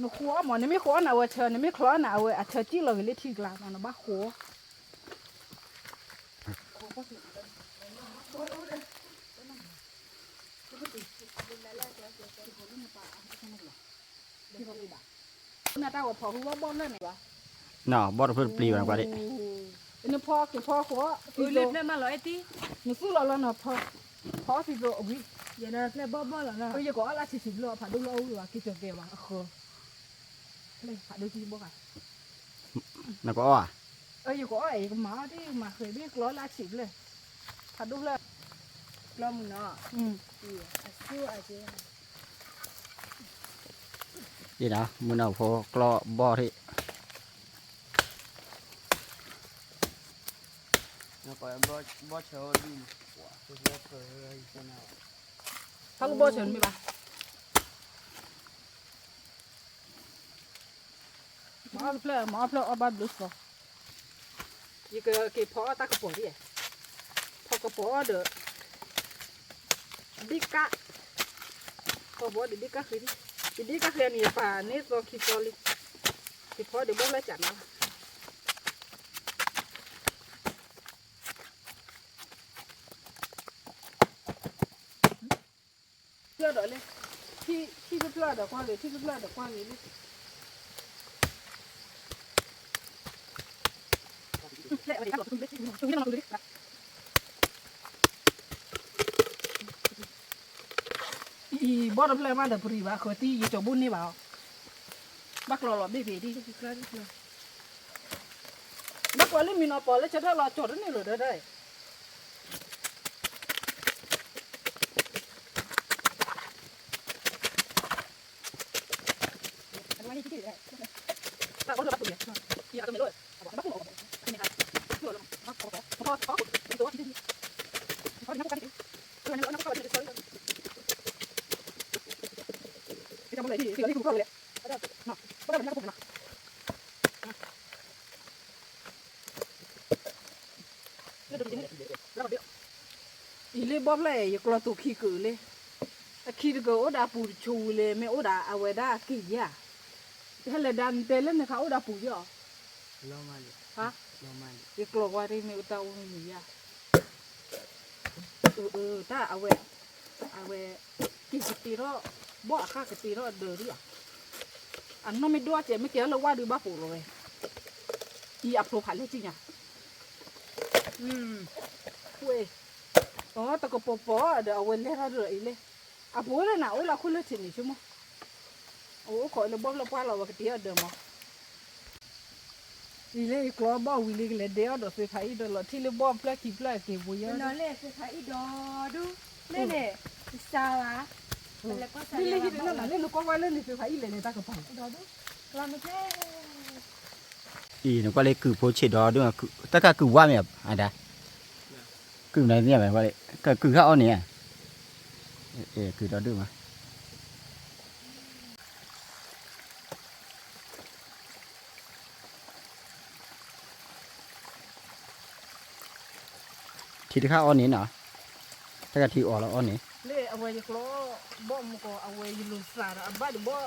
နဃုအီၣ်မး နမ့ၢ်ဃုအီၣ်န့ၣ် အဝဲဆၢ နမ့ၢ်ချီအီၣ်န့ၣ် အဝဲအဆၢကံၣ်လီၤဂ့ၤလၢထံကျါမး နဘၣ်ဃုအီၣ် နတၢ်ဂီၤဖီၣ်ဟူဘၣ်ဘီၣ်လၢန့ၣ်ဘၣ်, ဘီၣ်တဖျၢၣ်တပျံၤဘၣ်နကွၢ်ဒံး, နဖီက့ၤဖီဃိး, လၢဖျၢၣ်မးလီၤအဲၣ်တံၢ်, နသူၣ်လီၤလီၤနီၤဖီ, ဖီသံသိးအဝံၣ်, ယဲဒၣ်ဖျၢၣ်ဘီၣ်ဘီၣ်လီၤလီၤ, ယကအီၣ်လၢဆံးဆံးဘျီ ဖးဒိၣ်လၢအဝံၣ်ဘၣ်က့ၤကၠီၤကဲဘၣ်အဃၢ, ဖျၢၣ်ဖးဒိၣ်ကံၢ်ဘီၣ်ဂၤ နကအီၣ်ဧါ, ယကအီၣ်အဲၣ် ယကမၤအီၣ်ဒ်မၤဃဲၤဘ့ၣ်ကျီလၢအဆံးဖျၢၣ်, ဖးဒိၣ်ဖျၢၣ်, ကျီမုၢ်နီၤ, အဆူၣ်အကဲ ဒ်နီၤ မုၢ်နီၤဖိကျီဘီၣ်ထံး, ဘီၣ်ဆၢဒ်န့ၣ်, ဖးကဘီၣ်ဆၢမ့ၢ်ဘၣ် မၤအီၣ်တဖျၢၣ် မၤအီၣ်ဖျၢၣ်အီၣ်ဘၣ်ဘျုးစီၤ, ယကက့ၤဖီအီၣ်တၢ်ကပီၤဒ်, ဖီကပီၤအီၣ်ဒီး, ဒ့ကၣ်, ဖီကပီၤအီၣ်ဒီးဒ့ကၣ်ဃ့ဒ်, ယဒ့ကၣ်ဃ့န့ၣ် ယပာ်န့ၢ်သီခံသီလံ, ယဖီဒီးဘီၣ်ဖျၢၣ်ကးနၤလီၤ ဖျၢၣ်ဒီးလဲၣ်, ထံၣ်ဖျၢၣ်ဒီးကွၢ်ဂ့ၤ ထံၣ်ဖျၢၣ်ဒီးကွၢ်ဂ့ၤလံ, အံၤ ဘီၣ်တဖျၢၣ်မးဒီးပရံၣ်ဘၣ် ဃၢၤသံယကၠီၤဘူၣ်န့ၢ်ဘၣ်အီၤ, ဘၣ်ကျီလီၤဘ့ၣ်ဘ့ၣ်ဒ် ဘၣ်ကွၢ်လၢမံၤနီၤပီၤလၢဆၢထၢၣ်လီၤ ကၠီၤတန့ၢ်လၢၤဒၢဒၢ အံၤလၢဘီၣ်ဖျၢၣ် ယကျီၤသူၣ်ခံကုာ်လံ, အခံတကုာ်အိၣ်ဒီးအပူၤတဆူလဲၣ် မ့ၢ်အိၣ်ဒီးအဝဲဒၣ်က့ၤယၤ, ဟဲလဲၤဒၣ်တဲလၢနခါအိၣ်ဒီးပူၤယီၤ, ယကျီၤဝါတမ့ၢ်အိၣ်တၢ်အိၣ်မ့ၢ်ယၤ တၢ်အဝဲ, အဝဲ, က့ၤကတ့ထီၣ်, ဘီၣ်အခါကတ့ထီၣ်ဒၢးဒံးဧါ, အနီၢ်မ့ၢ်ဒိၣ်အစဲးမ့ၢ်ကဲထီၣ်လၢဝၣ်ဒုးဘၣ်ပိာ်လီၤဝဲ, အံၤအဖျိဖးလဲၢ်ကံညါ, ဝဲ, အီ တကပီၤပီၤဒီးအဝဲလဲၤထီၣ်ဒၢးအံၤလဲၣ်, အပူၤလၢနၤအိၣ်လၢခိၣ်လၢထံးန့ၣ်ဆိကမိၣ် အအိၣ်ခိးလၢဘီၣ်ဖျၢၣ်ပှၢ်လီၤ ဝဲကတ့အီၣ်ဒၢးမး, အံၤလၢယကျီဘီၣ်ဝံၤလံကလဲၤဒဲးအီၣ်ဒီးသ့ဖးအံၣ်ဒီးလီၤထံၣ်လၢဘီၣ်ဖျၢၣ်ခံဖျၢၣ်အက့ၤပူၤယီၤ, သ့ဖးအံၣ်ဒီးဒူၣ်, လၢန့ၣ်, ကစၢ်ဘၣ်, လၢလၢဟံၣ်တနီၤနၤလၢနကွၢ်ဝဲလၢန့ၣ်သ့ဖးအံၣ်လဲၤန့ၣ်တၢ်ကပၤ, ဒီးဒူၣ်, ကျီမ့ၢ်ကဲ အံၤနကွၢ်လၢကုၢ်ဖိဆံးဒီးဒူၣ်, တၢ်ခါကုၢ်ဝါမ့ၢ်အဒၣ်, ကုၢ်နၤမ့ၢ်ဝဲ, ကုၢ်ခါအီၣ်န့ၣ်, ကုၢ်ဒီးဒူၣ်မး, ထံတခါအီၣ်န့ၣ်နီၤ, တၢ်ခါထံအီၣ်လီၤအီၣ်န့ၣ်, လၢအဝဲယကျီ, ဘီၣ်မူကီး အဝဲယလိၤသးဒီးအဘၣ်ဒီးဘီၣ်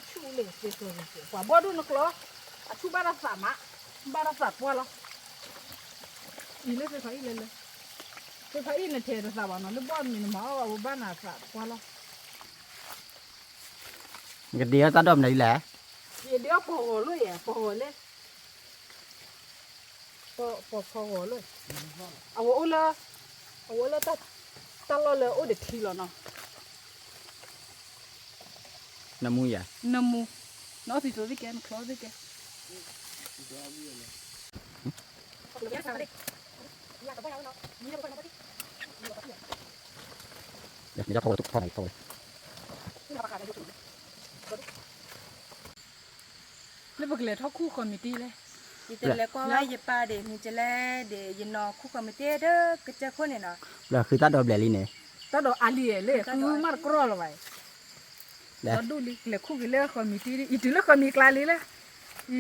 ဆူၣ်လၢသ့ကျီ, ပှၤဘီၣ်ဒိၣ်နကျီ, အဆူၣ်ဘၣ်တၢ်သးမး, ဘၣ်တၢ်သးပှၢ်လီၤ, အံၤလၢသ့ဖးအံၣ်လဲၤလဲၤ, သ့ဖးအံၣ်နထဲးတသးဘၣ်နီၤ လၢဘီၣ်မ့ၢ်နမၤအီၣ်အဝဲဘၣ်နၤသးပှၢ်လီၤ, နကဒ့အီၣ်တၢ်ဒီးမနုၤလဲၣ်, ယဒ့အီၣ်ပီၤဂီၤလၢယဲ ပီၤဂီၤလၢ ပီၤဖီဂီၤလၢ, အဝဲအိၣ်လၢ, အဝဲအိၣ်လၢ, တၢ်လီၢ်လၢအိၣ်ဒီးထံလီၤနီၤ, နမူယၤ, နမူ, နအီၣ်သံသိသ့ၣ်ကဲ နချီသ့ၣ်ကဲ, လၢပကလဲၤထီၣ်ခူၣ်ဃီမံၤတံၢ်လဲၣ်, ယတလဲၤကွၢ်ဝဲယပၢ်ဒံး မ့ၢ်ကလဲၤဒံး ယနီၢ်ခူၣ်ဃီမံၤတံၢ်ဒီးကစၢၢ်ခိၣ်န့ၣ်နီၤ, လၢဃုတၢ်ဒီဘျဲၣ်လံန့ၣ်, တၢ်ဒီးအါလံလဲၣ် ဃုမးတကြၢးလၢၤဘၣ်, ဒီဒူၣ်လံ လဲၤခူၣ်က့ၤလၢဃီမံၤတံၢ် ယတုၤလၢဃီမံၤကျါလံလၢ,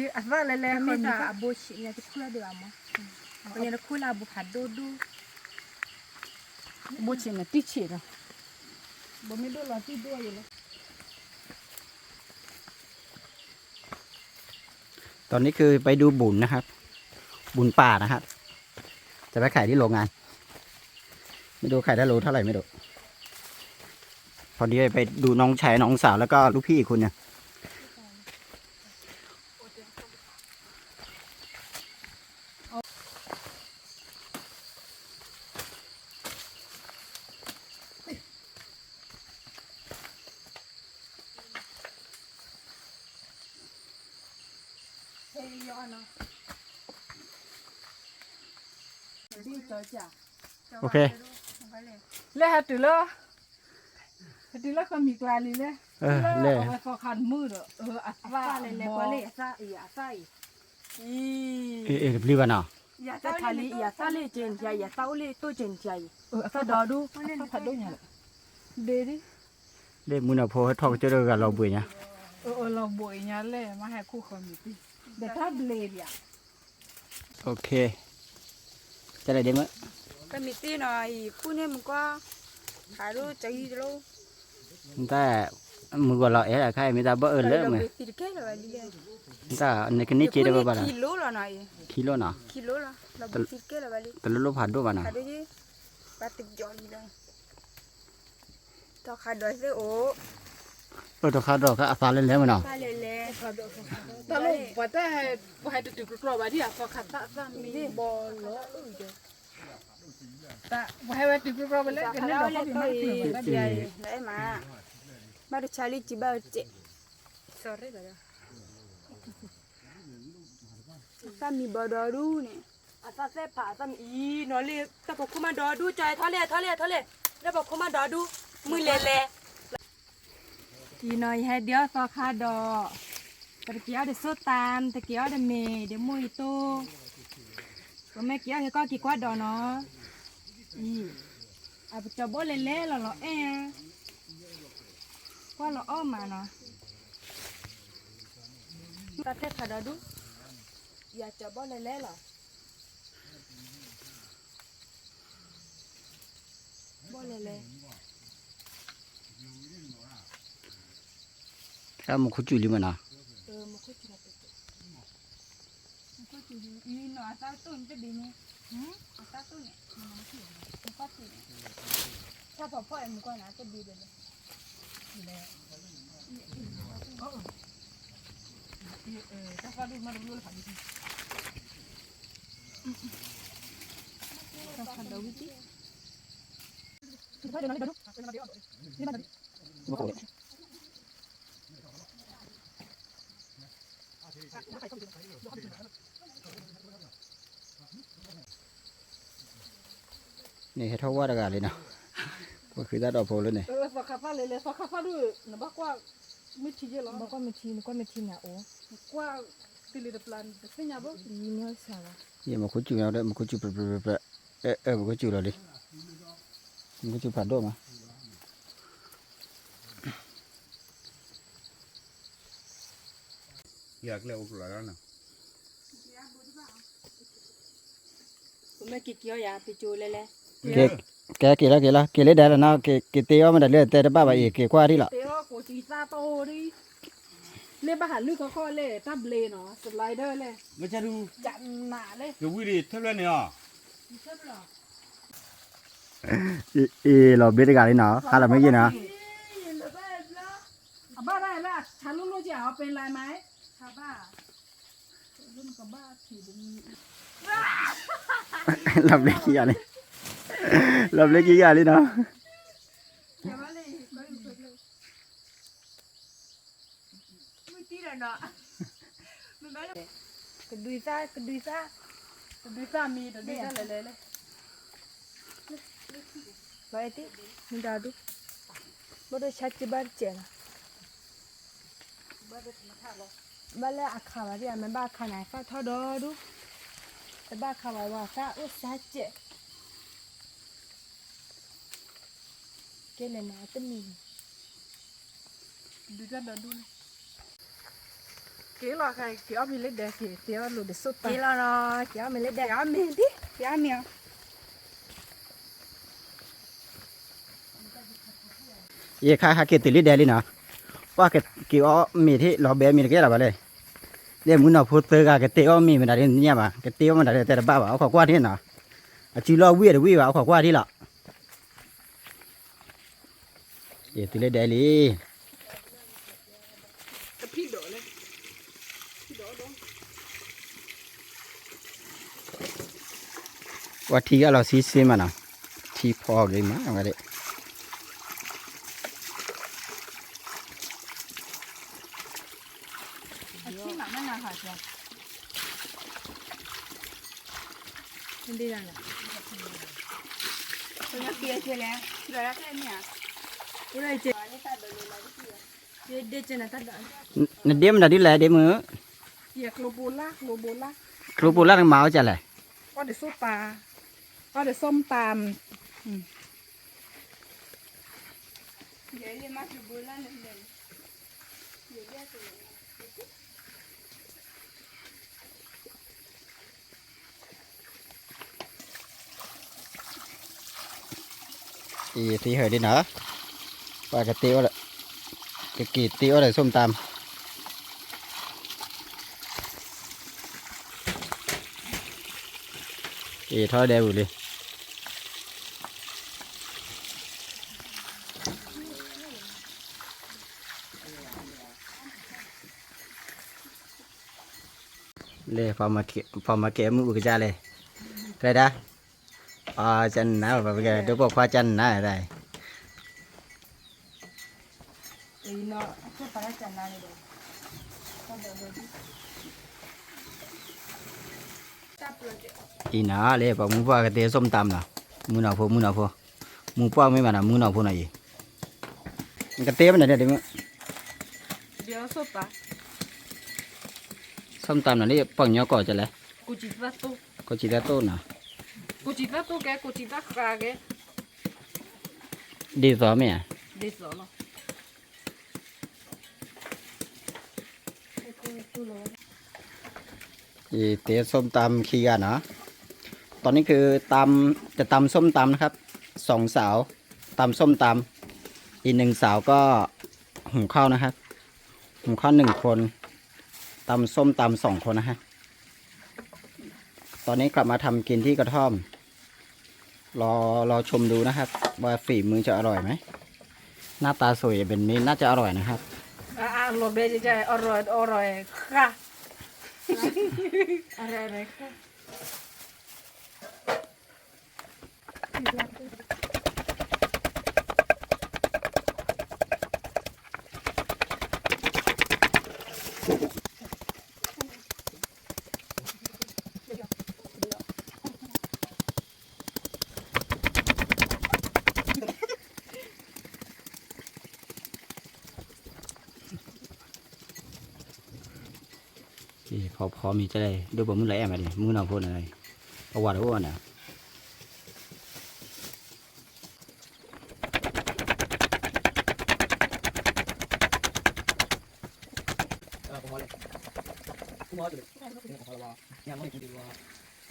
အသၣ်လဲၤလဲၤဃီမံၤ, အဘိဆံးညါတခူၣ်လၢဒံးဘၣ်မး, ညါတခူၣ်လၢအဘိဖးဒိၣ်ဒိၣ်, ဘိဆံးန့ၣ်တံၢ်ဆံးဒီး, ဘိမ့ၢ်ဒိၣ်လီၤတံၢ်ဒိၣ်ယဲလီၤ ตอนนี้คือไปดูบุญนะครับ บุญป่านะครับ จะไปขายที่โรงงาน ไม่รู้ขายได้โลเท่าไหร่ไม่รู้ พอดีไปดูน้องชายน้องสาวแล้วก็ลูกพี่อีกคนเนี่ย โอเค လၢဟဲတုၤလၢ ဟဲတုၤလၢဃီမံၤကျါလံလၢ အဝဲသီခါမုၣ်ဒီး အသၣ်လဲၤလဲၤကွၢ်လံ အသၣ်အံၤ အသၣ်အံၤ အ့ တပျံၤဘၣ်နီၤ ယသၣ်လံ ယသၣ်လံက့ၤနထံအံၤ ယသၣ်အိၣ်လံတိၢ်က့ၤနထံအံၤ အသၣ်ဒီဒူၣ် အသၣ်ဖးဒိၣ်ညါလီၤ ဒ့ဒံ လၢမုၢ်နၤဖိဟဲထီၣ်ကစၢၢ်တဂၤလီၤဘှံးညါ အလီၤဘှံးညါလဲၣ် မ့ၢ်ဟဲခူၣ်ဃီမံၤတံၢ် ဒီးတၢ်ဘျဲးဒံးဧါ OK တၢ်လဲၤဒ့မ့ၢ် ဃီမံၤတံၢ်နီၤအံၤ ခူၣ်န့ၢ်မုၢ်ကီၢ် ခးဒိၣ်တဂံၢ်တလိၣ် တၢ် မုၢ်ဂီၤလီၤအဲၣ်အခါ မ့ၢ်တၢ်ဘၣ်အၢၣ်လၢမ့ၢ် တၢ်နကန့ၢ်က့တဝဲဘၣ်လီၤ ခံလိၣ်နီၤ တလိၣ်လိၣ်ဖးဒိၣ်ဘၣ်နီၤ သီခါဒီးသ့ၣ်အိၣ် အသီခါဒီးခါအသးလဲၤလဲၤမ့ၢ်နီၤ တၢ်လိၣ်ပှၤတၢ်ဟဲ ပှၤဟဲတတုၤကြိကြိဘၣ်ဒ်အသီခါသၣ်သၣ်မံဘီလီၤ ပှၤဟဲဝဲတုၤကြိကြိဝဲလၢကန့ၢ်ဒီးခီၣ်ဖံးမၤတချုးဘၣ်ဒ်အံၤ ဘၣ်တဆါလံကံဘၣ်စဲး သၣ်မံဘီဒီဒူၣ်န့ၣ် အသၣ်သဲးဖးအသၣ်မံအံၤနီၤလံ တၢ်ပခိၣ်မးဒီဒူၣ် ကၠီထီၣ်လဲၣ်ထီၣ်လဲၣ်ထီၣ်လဲၣ် လၢပခိၣ်မးဒီဒူၣ် မုၢ်လဲၤလဲၤ အံၤနီၤ ယဟဲဒုးအီၣ်သီခါဒီး ပတက့ၤအီၣ်ဒီး ส้มตำ တက့ၤအီၣ်ဒီးမ့ၤ ဒီးမိၢ်ယတိၢ် ပမ့ၢ်က့ၤအီၣ်က့ၤကီၢ်က့ၤကွၢ်ဒီးနီၤ အံၤ အပကၠီဘီလဲၤလဲၤလီၤလီၤအဲၣ် ကွၢ်လီၤအီၣ်မးနီၤ တၢ်တဲဖးဒီဒူၣ် ယကၠီဘီလဲၤလဲၤလီၤ ဘီလဲၤလဲၤ တၢ်မူခိၣ်စူၤလံမ့ၢ်နီၤ မူခိၣ်စူၤလံ အံၤနီၤ အသၣ်တိၢ်န့ၣ်တဘ့ၣ်န့ၣ် တၢ်သူန့ၣ် တၢ်ဖီဖီအဲၣ်မူကွၢ်နၤ တဘ့ၣ်ဒီးလဲၣ် တၢ်ဖီဒိၣ်မးတဘျိလၢဖးဒိၣ် တၢ်ဖီဒိၣ်ဝံၤတံၢ် န့ၣ်ဟဲထီၣ်ဝၣ်တဂၤလံနီၤ, ပှၤဃုသၣ်ဒီးဖိလၢန့ၣ်, သီခါသၣ်လဲၤလဲၤ သီခါသၣ်ဒိၣ် နဘၣ်ကွၢ်မ့ၢ်ထံယဲၢ်လီၤ, ဘၣ်ကွၢ်မ့ၢ်ထံ နကွၢ်မ့ၢ်ထံန့ၣ်အိၣ်, ကွၢ်တလံၤတပျၢ် တသ့ၣ်ညါဘၣ်, ယမ့ၢ်စၢ်လီၤ, ယမ့ၢ်ခိၣ်စူၣ်လီၤ မ့ၢ်ခိၣ်စူၣ်ပြၢပြၢပြၢပြၢ, အၢ မ့ၢ်ခိၣ်စူၣ်လီၤလံ, မ့ၢ်ခိၣ်စူၣ်ဖးဒိၣ်မး ယကျဲအိၣ်ကျီလီၤနီၤ, ပမ့ၢ်က့ၤက့ၤအီၣ်ယၤ ပကၠိလဲၤလဲၤ, ကဲက့ၤလီၤက့ၤလီၤ က့ၤလၢဒဲလီၤနီၤ, က့ၤတ့အီၣ်မ့ၢ်တၢ်လၢတဲတဘၣ်ဘၣ်အံၤ က့ၤကွၢ်ထံလီၤ, တ့အီၣ်ကိးကံသၣ်တအိၣ်ဒံး, လၢဘၣ်ဟးလုၢ်ခီခီလဲၣ် တၢ်ဘျ့နီၤ slider လဲၣ်, ကနးလဲၣ်, ကဝံၤဒံးထၢဖျၢၣ်န့ၣ်အီၤ အ့ လီၤဘျ့တဂၤလံနီၤ ဟါလီၤမ့ၢ်ယံၤနီၤ, အဘၣ်ဘၣ်ဘၣ် ဆါလိၣ်လိၣ်က့ၤအီၤ ပ့ၤလၢမး, ဆါဘၣ်, လီၤဘျ့ခံဂၤလံ, လီၤဘျ့ခံဂၤလံနီၤ. ကဒုးသၣ် ကဒုးသၣ်, ကဒုးသၣ်မံၤ ကဒုးသၣ်လဲၤလဲၤလဲၣ်, လီၤအဲၣ်တ့ၢ် မံၤဒၣ်ဒူ, ဘၣ်ဒိဆါက့ဘၣ်တစဲးလီၤ, ဘၣ်လၢအခးဘၣ်ဒံး မ့ၢ်ဘၣ်အခးန့ၣ် သၣ်ထီၣ်ဒီဒူ, တဘၣ်အခးဘၣ်ဝဲသၣ်အိၣ်စါကဲး ကဲလဲၣ်နၤတမံၤ, ဒုးတၢ်ဒီဒူ, က့ၤလီၤ က့ၤအီၣ်မ့ၤလၢဒဲ က့ၤတ့အီၣ်လိာ်ဒီးစိၣ်တၢ်, က့ၤလီၤနီၤ က့ၤအီၣ်မ့ၤလၢဒဲ က့ၤအီၣ်မ့ၤဒံး က့ၤအီၣ်မ့ၤအီၤ ယခါဟးက့ၤတုၤလၢဒဲလံနီၤ, ပှၤက့ၤအီၣ်မ့ၤထံၣ်လီၤဘဲမ့ၤတကဲလီၤဘၣ်လဲၣ်, လၢမုၢ်နီၢ်ဖိသၢဂၤကတ့အီၣ်မ့ၤမတၤဒ်န့ၣ်ညါဘၣ် ကတ့အီၣ်မတၤဒ်တဲတဘၣ်ဘၣ် အိၣ်ခိးကွၢ်ထံၣ်နီၤ, အစုလီၤဝံၣ်တဝံၣ်ဘၣ် အိၣ်ခိးကွၢ်ထံၣ်လီၤ. ယတုၤလၢဒဲလံ, ပှၤထံဂၤလီၤဆံဆ့မးနီၤ, ထံဖီဂ့ၤမးဝဲဒၣ် နဒ့မတၤဒ်လဲၣ်ဒ့မုၣ်, ကျိပိလၢ်နကမၤအီၣ်ကလဲၣ်, အီၣ်ဒီးစိၣ်တၢ်, အီၣ်ဒီးစိၣ်တၢ် အံၤသ့ဟၢဒ်နီၤ, ပှၤကတ့အီၣ်ဒီး, ကက့ၤတ့အီၣ်ဒီး ส้มตำ, အံၤထီၣ်ဒဲပူၤလံ. လဲၤ ပှၤမၤကဲမုၢ်အူကစၢ်လဲၣ်, တၢ်ဒၣ်, အကနၣ် ပှၤပကဲဒိပိာ်ခွါကနၣ်ဒၣ်, အံၤနီၤ လၢပှၤမူပှၢ်ကတ့ ส้มตำ နီၤ, မုၢ်နီၢ်ဖိ မုၢ်နီၢ်ဖိ, မူပှၢ်မ့ၢ်ဘၣ်နီၤ မုၢ်နီၢ်ဖိနီၤအံၤ, နကတ့မနုၤဒ်မ့ၢ် ส้มตำ နီၤ လၢပှၤကညီကိးကလဲၣ်, ကိးသးသိၣ်နီၤ, ကိးသးသိၣ်ကဲ ကိးသးဃာ်ကဲ, ဒ်သိးမ့ၢ်ဧါ အံၤတ့ ส้มตำ ခံဂၤနီၤ, ตอนนี้คือตำ จะตำส้มตำนะครับ สองสาว ตำส้มตำ อีกหนึ่งสาวก็หุงข้าวนะครับ หุงข้าวหนึ่งคน ตำส้มตำสองคนนะฮะ ต ตอนนี้กลับมาทำกินที่กระท่อม รอ รอชมดูนะครับ ว่าฝีมือจะอร่อยไหม หน้าตาสวยแบบนี้น่าจะอร่อยนะครับ อ่ะอ่ะ รอเบจะอร่อย อร่อยค่ะ อร่อยอร่อยค่ะ ဖီဖီမံၤကလဲၣ် ဒိၣ်ပှၤမုၢ်လၢအဲၣ်မးဒံး မုၢ်နီၢ်ဖိန့ၣ် အဝၤတအိၣ်ဘၣ်န့ၣ်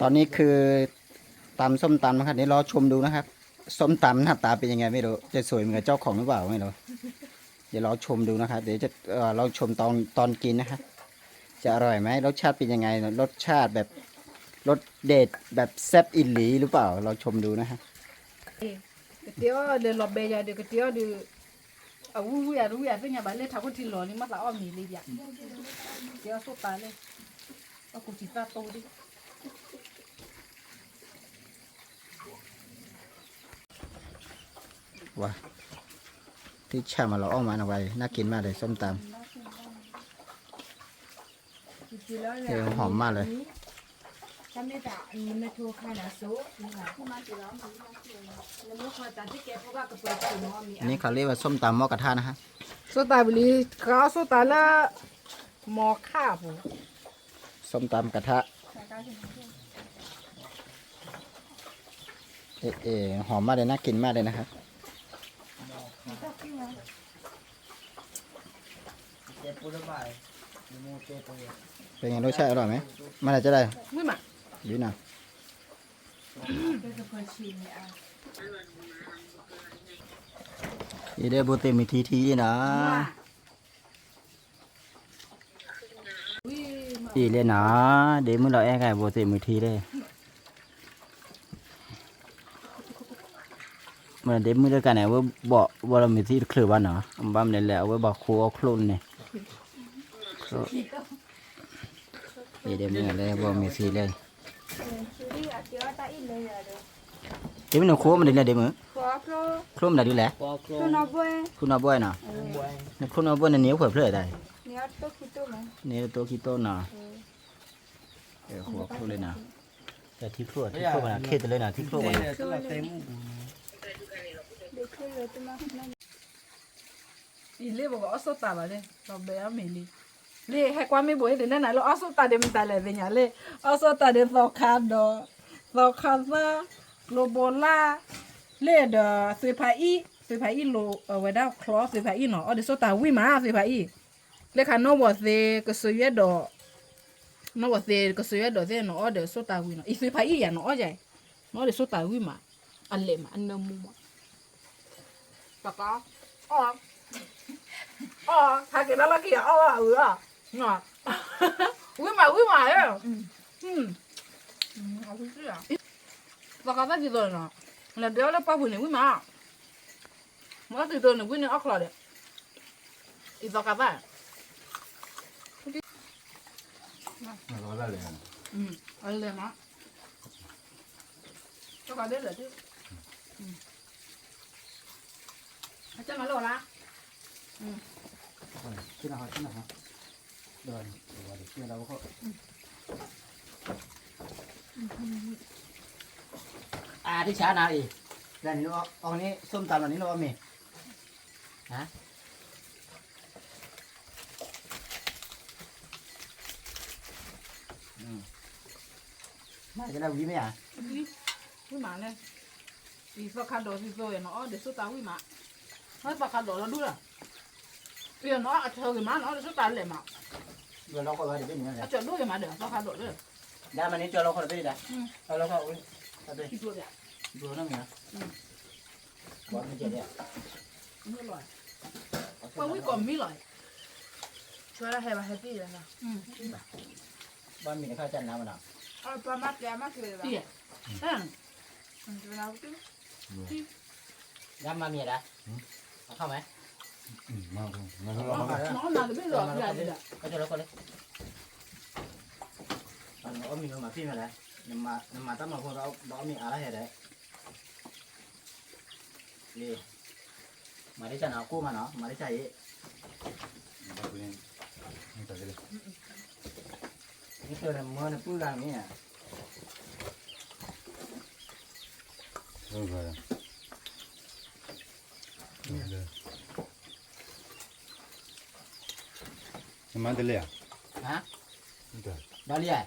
ตอนนี้คือตำส้มตำนะครับ เดี๋ยวรอชมดูนะครับ ส้มตำหน้าตาเป็นยังไงไม่รู้ จะสวยเหมือนกับเจ้าของหรือเปล่าไม่รู้ เดี๋ยวรอชมดูนะครับ เดี๋ยวจะเอ่อรอชมตอนตอนกินนะครับ จะอร่อยไหม รสชาติเป็นยังไง รสชาติแบบ รสเด็ดแบบแซ่บอีหลีหรือเปล่า รอชมดูนะครับ ကတဲအီၤဒီးလီၤဘဲယၤဒီး ကတဲအီၤဒီး အဝံဝံယၤတဝံယၤသ့ၣ်ညါဘၣ်လၢထးခိၣ်ထံလီၤလံ မ့ၢ်သးအီၣ်မ့ၤလံယၤ ကတဲအီၤသိၣ်တၢ်လၢ အကူၤစံးသၣ်တိၢ်ဒံး ဝါ ထံဆၣ်မးလီၤအီၣ်မးနဝဲ น่ากินมากเลย ส้มตำ เออ หอมมากเลย นี่เขาเรียกว่าส้มตำหม้อกระทะนะฮะ ส้มตำบุรี เขาเอาส้มตำแล้ว หม้อข้าวผม ส้มตำกระทะ เอ๊ะเอ๊ะ หอมมากเลย น่ากินมากเลยนะครับ เป็นไง รสชาติอร่อยไหม มาจากไหน ဝံၤမး ယူနၤ အံၤဒဲဘိသ့ၣ်မုၢ်ထံထံအံၤနီၤ အံၤလဲၣ်နီၤ ဒ့မုၢ်လီၤအဲၣ်ဂၤဘိသ့ၣ်မုၢ်ထံလဲၣ် မ့ၢ်ဒ့မုၢ်တကးန့ၣ် အဝဲဘီၣ်ဘီၣ်လီၤမုၢ်ထံတချုးဘၣ်နီၤ ဘၣ်မနုၤလဲၣ် အဝဲဘၣ်ဃိအီၣ်ချိၣ်န့ၣ် အံၤဒ့မုၢ်လဲၣ် ဘီၣ်မုၢ်ထံလဲၣ် ဒ့မုၢ်န့ၣ် ခိၣ်မနုၤလဲၣ်ဒ့မုၢ် ခိၣ်မနုၤဒ်လဲၣ် ခိၣ်နီၢ်ဘှဲနီၤ နခိၣ်နီၢ်ဘှဲန့ၣ် နံၤအိၣ်ဖျၢၣ်ဖျၢၣ်တၢ် နံၤအိၣ်တိၢ်ခံတိၢ်နီၤ ဃိခိၣ်လၢနီၤ ထံချိၣ်ထံချိၣ်ဘၣ်နီၤ ခ့တလၢနီၤ ထံချိၣ်ဘၣ်နီၤ အံၤလၢပကအီၣ်ဆိတၢ်ဘၣ်လၢ လီၤဘဲအီၣ်မ့ၤလံ လၢဟဲကွၢ်မ့ၢ်ဘိးဟ့ၣ်သ့ၣ်နၤနၤလၢအီၣ်ဆိတၢ်ဒ်မတၤလဲၣ်သ့ၣ်ညါလၢ အီၣ်ဆိတၢ်ဒ်သီခါဒီး သီခါသၣ် ကျိဘိလၢ် လၢဒီးသုးဖးအံၣ် သုးဖးအံၣ်လိၤ အဝဲဒၣ်ချီသုးဖးအံၣ်နီၤ အီၣ်ဒီးဆိတၢ်ဝံၣ်မး သုးဖးအံၣ် လၢခါနီၢ်ဝီၤသ့ကစၢ်ယွဲၣ်ဒီး နီၢ်ဝီၤသ့ကစၢ်ယွဲၣ်ဒီးသ့ၣ်နီၤ အီၣ်ဒီးဆိတၢ်ဝံၣ်နီၤ အံၤသုးဖးအံၣ်ယၤနီၤ အီၣ်ယၤ နီၤအီၣ်ဒီးဆိတၢ်ဝံၣ်မး အလဲၣ်မး အနၢမူမး ပှၤက အီၣ် အီၣ် ဟဲက့ၤလၢလီၢ်ခံအီၣ်အီၣ်အုးအီၣ် ဝံၣ်မး ဝံၣ်မး သီခါသၣ်ဒ်သိးနီၤ လဲၤဒၢလၢပှၢ်ပူၤန့ၣ် ဝံၣ်မး မ့ၢ်အီၣ်တုၤတိၤန့ၣ် ဝံၣ်န့ၢ်အီၣ်ချီဒီး အံၤသီခါသၣ် အလဲၣ်မး သီခါဒ်လဲၣ်ဒ် အကမၤလိလၢ အါ တဆါနၤအံၤ လၢန့ၣ် အီၤန့ၣ် ส้มตำလီၤန့ၣ် လီၤအီၣ်မ့ၤ ဟါ မၤကလၢဝံၤမ့ၢ်ဧါ ဝံၤမးလဲၣ် အံၤသီခါဒီးသံသိးနီၤ အီၣ်ဒီးဆိတၢ်ဝံၣ်မး သီခါဒီးလီၤဒူၣ်လီၤ အံၤနီၤ အထၢဂ့ၤမးနီၤ အီၣ်ဒီးဆိတၢ်လဲၣ်မး အကၠီဒိၣ်ဂ့ၤမးဒီး သီခါဒီးလၢ ဒါမ့ၢ်န့ၣ်ကၠီလီၤခီတဘ့ၣ်ဒၣ် လီၤခီ ဘျိနီၤမ့ၢ် ပှၤဝံၣ်ကီၢ်မံလီၤ ဘၣ်မ့ၢ်တခါကနၣ်မနီၤ ပှၤမၤပျဲမၤက့ၤလီၤ, ယါမၤမံၤဒၣ်, အထီၣ်မဲ, အီၣ်မ့ၤလီၤမၤဖံးမလဲၣ်, နမၤတၢ်မၤဖိဒီးအီၣ်မ့ၤအါလၢဟဲဒၣ်, မၤဒ်စၢ်နီၤ ကိၢ်မးနီၤ မၤဒ်စၢ်အံၤ, မ့ၢ်တၢ်မၢနပုၢ်ဂၤန့ၣ်ဧါ, နမၤတလဲၣ်ဧါ, ဘၣ်လံဧါ, လၢ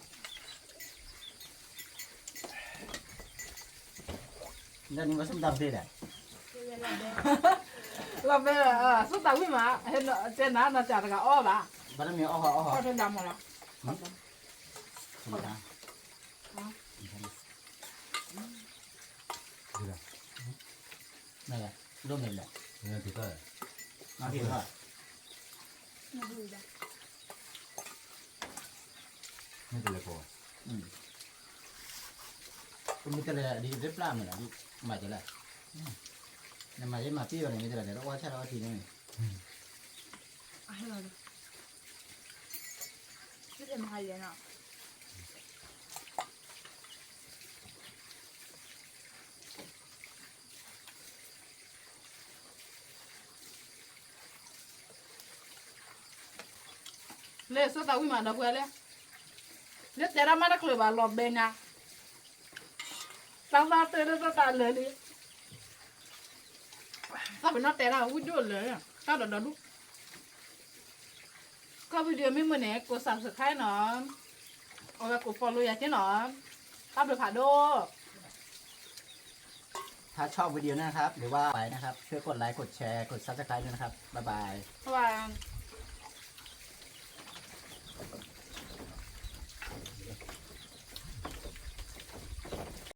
နမၤဆိၣ်တၢ်သ့လဲၣ်, လီၤဘဲ, ဆိၣ်တၢ်ဝံၣ်မး, တဲနၤနီၢ်ကၢ်တဂၤအီၣ်ဘၣ်, ဘၣ်တမ့ၢ်အီၣ်ဟီအီၣ်ဟီ, ဒ်လဲၣ်, ဒ်လဲၣ်, မ့ၢ်တလဲၤကိး, မ့ၢ်တလဲၤဒ်တပျၢ်မ့ၢ်လီၤ, မၤတလဲၣ်, နမၤယဲမၤပ့ၢ်ဘၣ်န့ၣ် မ့ၢ်တလဲၤဒီးတအီၣ်ဆၣ်ဒီးအီၣ်ထံန့ၣ်, မ့ၢ်တမၤယဲနီၤ လၢဆိၣ်သးဝံၣ်မးဒီပုၢ်ဝဲၢ်လၢ, လၢတဲတၢ်မၤတချုးဘၣ်လီၤဘဲညါ, တၢ်သၣ်တၢ်လၢတၢ်တၢ်လၢာ်လံ, တၢ်ပနီၣ်တဲတၢ်ဝံၣ်ဒိၣ်လၢာ်, တၢ်ဒီးဒီဒူၣ်, ကီၢ် video မ့ၢ်မုာ်န့ၣ် ကိး subscribe နီၤ, အဝဲကိး follow ယၤက့နီၤ, တၢ်ဘျုးဖးဒိၣ်. ถ้าชอบวิดีโอนะครับ หรือว่าไปนะครับ ช่วยกดไลค์ กดแชร์ กด Subscribe ด้วยนะครับ บ๊ายบาย บ๊ายบาย